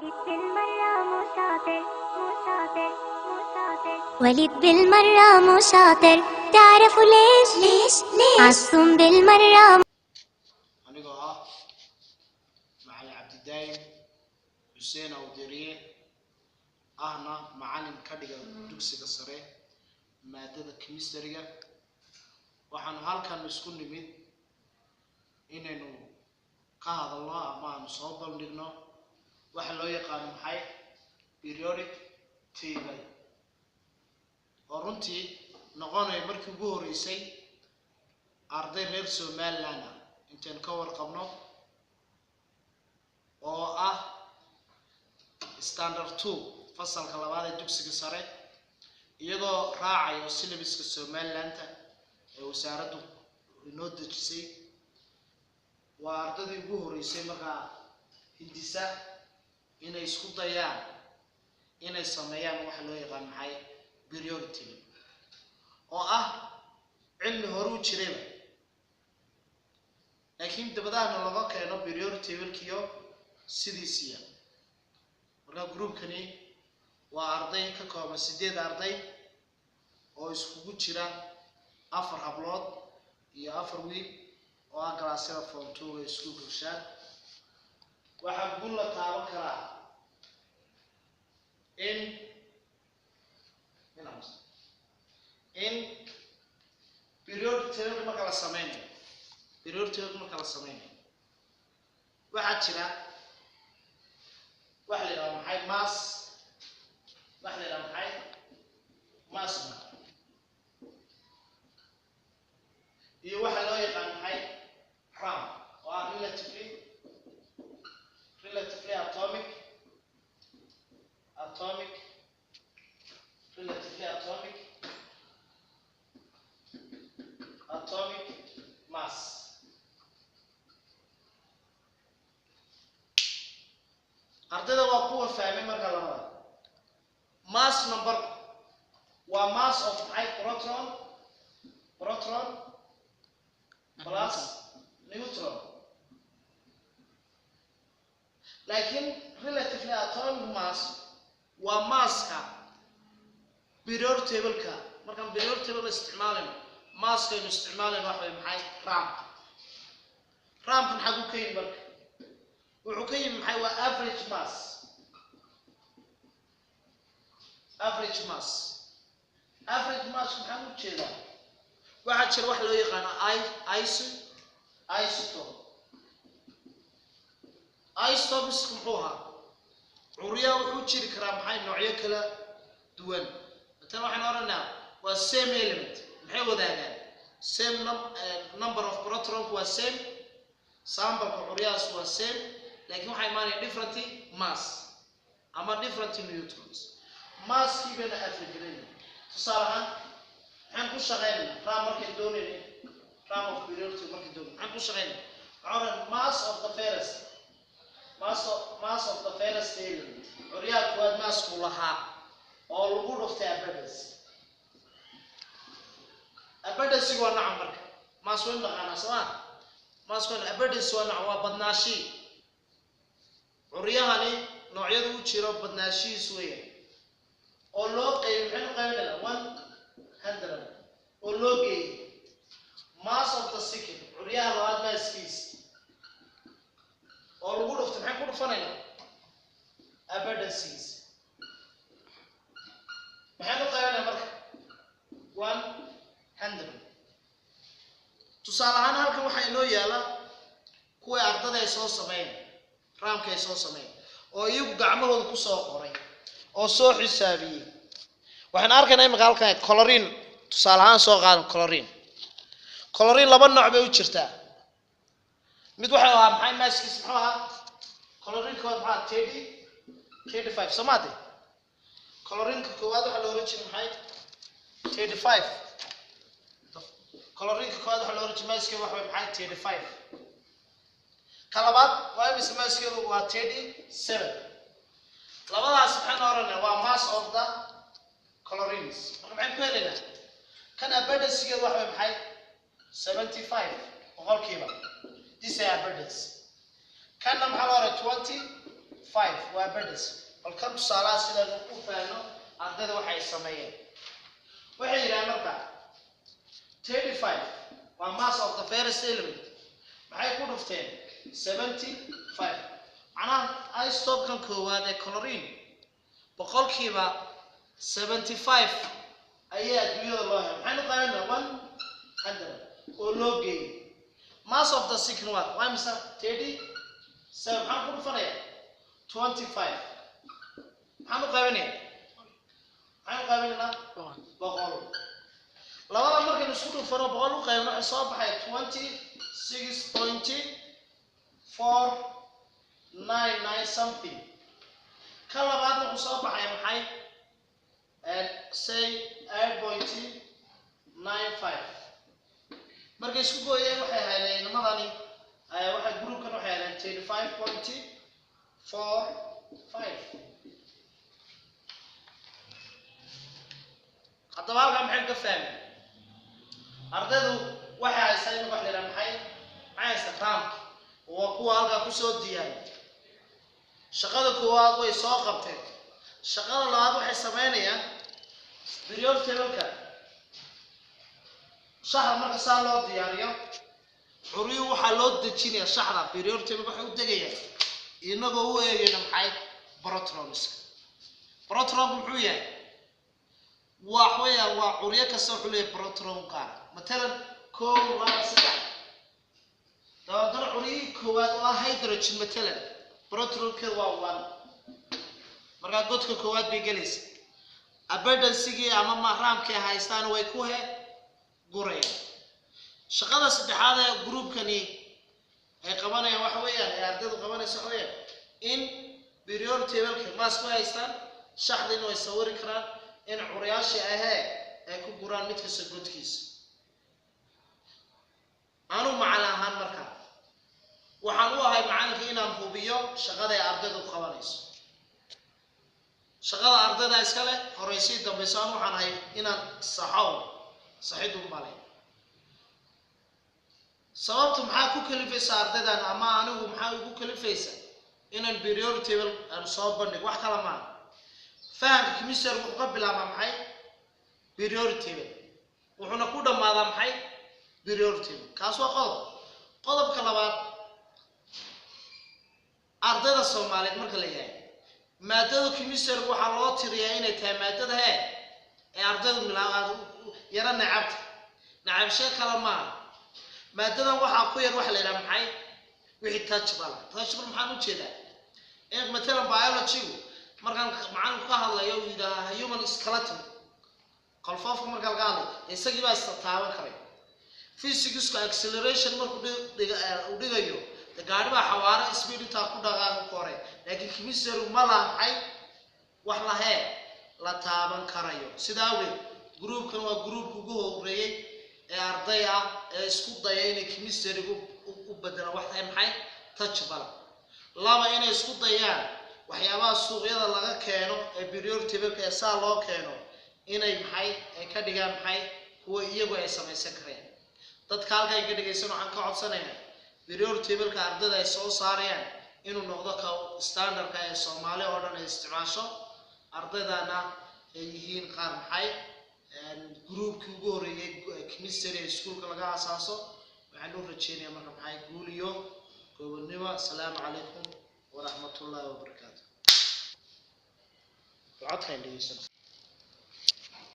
بالمرة مو شاطر، مو شاطر، مو شاطر. وليد بالمرة مو شاطر، تعرفوا ليش؟ ليش؟ ليش؟ عصوم بالمرة. Anigoo ah macalin Cabdidaayim Xuseen Awdiriye, ahna macalin ka dhiga dugsiga sare maadada chemistryga, waxaanu halkan isku nimid inaynu ka hadalno ama aanu soo bandhigno waxa loo yaqaano maxay periodic table, oo runtii noqonaya markii ugu horreysay arday reer Somaliland ah intaynu ka warqabno oo ah standard 2, fasalka labaad ee dugsiga sare, iyagoo raacayo syllabuska Somalilandta ee wasaaraddu inoo dejisay. Waa ardadii ugu horreysay markaa hindisa inay isku dayaan inay sameeyaan waxa loo yaqaan maxay periodic table, oo ah cilmi horuu jirayba, laakiin dabadahana laga keeno periodic tablekiyo sidiisiya. Marka groupkani waa arday ka kooban sideed arday oo iskugu jira afar hablood iyo afar wiil, oo ah galaasyada form two-ga iskuulka Irshaad. Waxaa guul la taaban karaa in periodic table marka la sameynayo, periodic table marka la sameynayo, waxaa jira waxa la yidhahda maxay mass, waxa la yidhahda maxay mass number iyo waxa loo yaqaan maxay RAM, oo ah relatively atomic relatively atomic mass. Ardayda waa kuwa fahmay marka labada mass number waa mass of maxay proton plus neutron, laakiin relatively atomic mass waa masska periodic table-ka. Markaan periodic table isticmaalayno, masskaynu isticmaalayno waxa way maxay RAM-ka. RAM-kan xaguu ka yimi? Marka wuxuu ka yimi maxay waa average mass. Average mass, average mass maxaan u jeedaa? Waxaa jira wax loo yaqaano iso isotope. Isotopes muxuu ahaa? Curyaha wuxuu jiri karaa maxay noocyo kala duwan. Matalan waxaan odhanaa waa same element, maxay wadaagaan? Same number of protonku waa same, sambalka curyahaas waa same, laakiin waxaa imaanaya different mass ama different neutrons. Masskii bayna average. Tusaale ahaan, maxaan ku shaqeynayna RAM markay doonayna, RAM of periodic markay doonayna, maxaan ku shaqeynayna? Waxaan odhan mass of the first mass of the first element, curyaha kuwaad massku lahaa oo lagu dhuftay abundance. Abundance waa nacam. Marka mass waynu dhaqaanaa, soo ma? Mass waynu, abundance waa nacam, waa badnaashii curyahani noocyadu u jiro, badnaashihiis weeyaan, oo loo qeybay. Maxaynu qaybinaynaa? 100 oo loo geeyay mass of the second, curyaha labaad masskiis, oo lagu dhuftay. Maxay ku dhufanaynaa? Abundances. Maxaynu qaybinaynaa marka? 100. Tusaale ahaan, halkan waxaa inoo yaala kuwii ardada ay soo sameeyeen, RAM-ka ay soo sameeyeen, oo iyagu gacmahooda kusoo qoray oo soo xisaabiyey. Waxaan arkaynaa imika halkan chlorine tusaale ahaan soo qaadan. Chlorine, chlorine laba nooc bay u jirtaa. Mid waxay ahaa maxay masskiis? Muxuu ahaa chlorine koowaad? Maxaa 35, soo maade? Chlorine-ka koowaad waxaa la oran jiray maxay? 35. Chlorine-ka koowaad waxaa la oran jiray masskeedu waxa way maxay? 35. Ka labaad waa imise masskeedu? Waa 37. Labadaas maxaan oranaa? Waa mass of the chlorines. Marka maxaan ku helaynaa? Kan abundancegeedu waxa way maxay? 75%. This is abundance. Kanna maxaa la oranaya? 25. 5 waa abundance. Bal kan tusaalaha sidaan u fahanno ardayda waxay sameeyeen, waxay yidhahaan marka 35 waa mass of the first element. Maxay ku dhufteen? 75. Macnaha isotope-kan koowaad ee chlorine 75% ayaa adduunyada loo helay. Maxaynu qaadanaa? 100 oo loo geeyay. Mass of the second one waa imisa? 37. Maxaan ku dhufanaya? 25. Maxaan u qaybinaya? Maxaynu qaybinaynaa? 100. Labada markaynu isku dhufano, 100 u qaybno, waxay soo baxay 26.499 something. Ka labaadna wuxuu soo baxay maxay? Say 8.95. Markay isku gooyeen, waxay heleen nimadani, waxay groupkan waxay heleen 35.45. Haddaba halkaa maxay ka fahmeen ardaydu? Waxay haystaa in wax la yidhaha maxay haystaa? Raamka waa kuwa halkaa kusoo diyaariy. Shaqada koowaad way soo qabteen. Shaqada labaad waxay sameynayaan periodic table-ka shaxda. Marka saa loo diyaariyo curyuhu, waxaa loo dejinaya shaxda periodic table. Waxay u degayaan inagoo u eegayna maxay? Protronska. Protronku muxuu yahay? Wax weeyaan waa curyo kasta wuxuu leeyahay protron gaara, matalan kow, laba, saddex. Dabadeetana curyihii koowaad oo ah hydrogen, matalan, protronkeeda waa 1. Markaa godka koowaad bay gelaysa. Abundancygii ama raamkii haystaan way ku he gurayaan. Shaqada saddexaad ee groupkani ay qabanayaan waxa weeyaan, ee ardaydu qabanaysa waxa weeyaan, in periodic table-ka mass ku haystaan, shaxdiina way sawiri karaan, in curyaashii ahee ay ku guraan mid kasta godkiisa. Anu macalin ahaan markaa waxaan u ahay macalinka inaan hubiyo shaqada ay ardaydu qabanayso. Shaqada ardayda iska leh horeysii dambayso. Anu waxaan ahay inaan saxo, saxidun bale. Sababta maxaa ku kalifaysa ardaydan ama anigu maxaa igu kalifaysa inaan periodic table aan soo bandhigo? Wax kala maaha. Fahamka chemistry wuxuu ka bilaabaa maxay? Periodic table. Wuxuuna ku dhammaadaa maxay? Periodic table. Kaas waa qodob. Qodobka labaad, ardayda Soomaaliyeed marka la yahay maadada chemistry waxaa loo tiriyaa inay tahay maadada hee ee ardaydu milaaqaad yaro nacabta. Nacabshe kale maaha, maadadan waxaa ku yar waxa la yidhaha maxay? Wixii touchable. Touchable maxaan ujeedaa? In matalan biologygu markaan macalinku ka hadlayo uu yidhaaha human skeleton, qalfoofka marka laga hadlayo, isagii baa is taaban karay. Physicsku acceleration markuu uu dhigayo, de gaari baa xawaaro speed intaa ku dhaqaaqo ku hore. Laakiin chemistry ma laha maxay? Wax lahee la taaban karayo. Sidaa awgeed groupkan waa groupka ugu horeeyey ee arday ah ee isku daya inay chemistrygu u bedelaan wax tahay maxay? Touchable. Laba, inay isku dayaan waxyaabaha suuqyada laga keeno ee periodic table-ka ee saa loo keeno inay maxay ay ka dhigaan maxay? Kuwa iyagu ay samaysan kareen. Dadka halkan ka dhegaysan waxaan ka codsanaynaa periodic table-ka ardayda ay soo saarayaan inuu noqdo ka standardka ee Soomaali oo dhan ay isticmaasho. Ardaydana ay yihiin qaar maxay? Groupkii ugu horeeyey chemistry ee iskuulka laga asaaso. Waxaan u rajeynayaa marka maxay? Guul iyo gobonnimo. Asalaamu calaykum waraxmatullaahi wabarakaatu. Codkaan dhegeysan.